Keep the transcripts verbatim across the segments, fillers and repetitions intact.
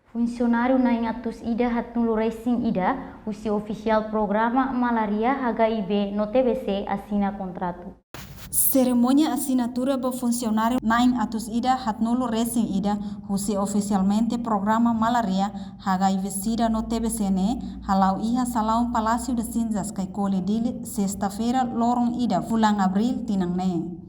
Funsionáriu na'in atus ida haatnulu resin ida husi ofisiál programa malária, H I V no T B C asina kontratu. Serimónia asinatura ba funsionáriu na'in atus ida haatnulu resin ida husi ofisialmente programa malária, H I V sida no T B C ne'e hala'o iha salaun Palácio das Cinzas, Caicoli, Dili, sesta-feira, loron ida, fulan Abríl, tinan ne'e.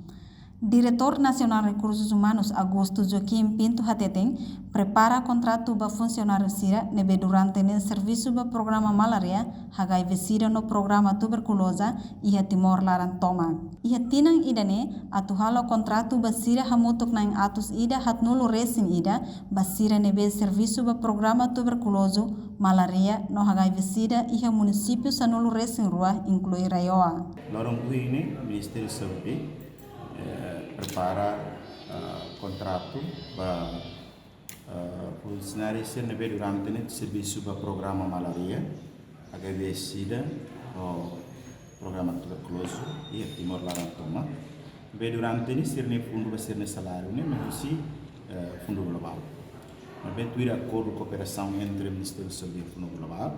Diretór Nasionál Rekursus Umanus, Augusto Joaquim Pinto hateten, prepara kontratu ba funsionáriu sira ne'ebé durante ne'e servisu ba programa malária, H I V sida no programa tuberkuloza iha Timor laran tomak. Iha tinan ida-ne'e atu halo kontratu ba sira hamutuk na'in atus ida haatnulu resin ida ba sira ne'ebé servisu ba programa tuberkulozu, malária no H I V sida iha munisípiu sanulu resin rua, inklui RAEOA. Loron ohin ne'e, Ministériu Saúde, eh, prepara, ah, kontratu ba, ah, funsionáriu sira ne'ebé durante ne'e servisu ba programa malária, H I V sida, no programa tuberkulozu iha Timor laran tomak. Ne'ebé durante ne'e sira-nia fundu ba sira-nia saláriu ne'e mai husi, eh, Fundu Globál. Ne'ebé tuir akordu kooperasaun entre Ministériu Saúde no Fundu Globál,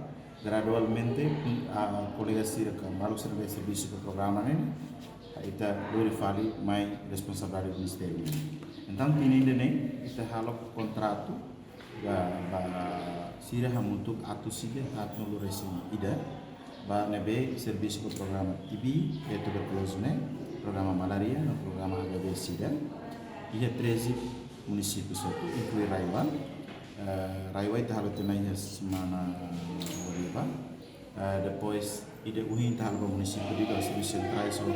gradualmente, ah, kolega sira ka maluk sira ne'ebé servisu ba programa ne'e, ita lori fali mai responsabilidade ministériu ne'e. Entaun, tinan ida-ne'e, ita halo kontratu ba, ba sira hamutuk atus ida haatnulu resin ida, ba ne'ebé servisu ba programa T B, eh, tuberkulozu ne'e, programa malária, no programa H I V sida, iha treze munisípiu hotu, inklui RAEOA. Eh, RAEOA ita halo tiha ona iha semana liubá. Eh, depois, ida ohin ita halo ba munisípiu Dili, servisu sentrál, so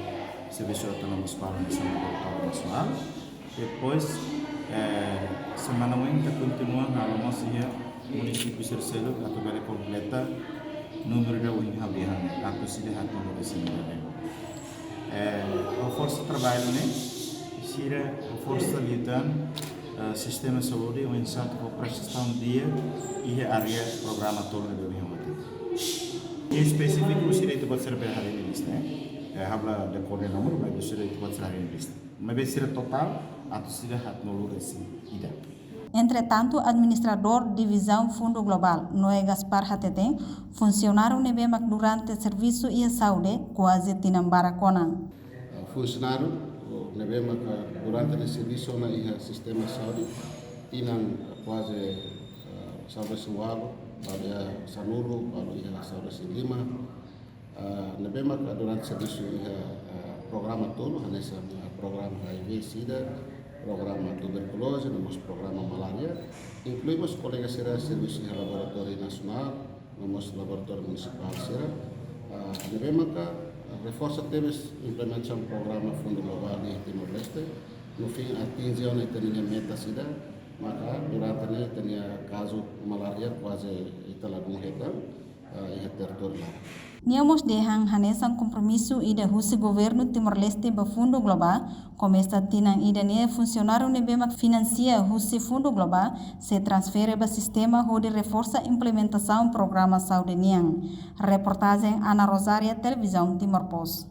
servisu autónomu ba hanesan laboratóriu nasionál. Depois, eh, semana oin ita kontinua halo mós iha munisípiu sira seluk atu bele kompleta númeru ida ohin ha'u dehan, atus ida haatnulu resin ida. Eh, reforsa traballu ne'e, sira reforsa liután, eh, sistema saúde, oinsá atu fó prestasaun di'ak iha área programa tolu ne'ebé ohin ha'u hateten. Iha espesífiku sira ita-boot sira bele haree iha lista, eh. Eh, ha'u la dekór nia númeru, mas sira ita-boot sira haree iha lista. Maibé sira totál atus ida haatnulu resin ida. Entretantu, Administradór Divizaun Fundu Globál, Noé Gaspar hateten, funsionáriu ne'ebé mak durante servisu iha saúde kuaze tinan barak ona. Ah, funsionáriu ne'ebé mak durante ne'e servisu ona iha sistema saúde, tinan kuaze, ah, sanulu-resin-ualu, balu iha sanulu, balu iha sanulu-resin-lima. Ah, ne'ebé mak durante servisu iha, ah, programa tolu, hanesan, ah, programa H I V sida, programa tuberkuloze, no mós programa malária, inklui mós kolega sira servisu iha laboratóriu nasionál, no mós laboratóriu munisipál sira. Ah, ne'ebé maka, ah, reforsa tebes implementasaun programa Fundu Globál iha Timor-Leste, no fin atinje ona ita-nia meta sida, maka durante ne'e ita-nia kazu malária kuaze ita ladún hetan, ah, iha territóriu laran. Nia mós dehan hanesan kompromisu ida husi governu Timor-Leste ba Fundu Globál, komesa tinan ida-ne'e funsionáriu ne'ebé mak finansia husi Fundu Globál sei transfere ba sistema hodi reforsa implementasaun programa saúde nian. Reportajen Ana Rosária, Televizaun Timor Post.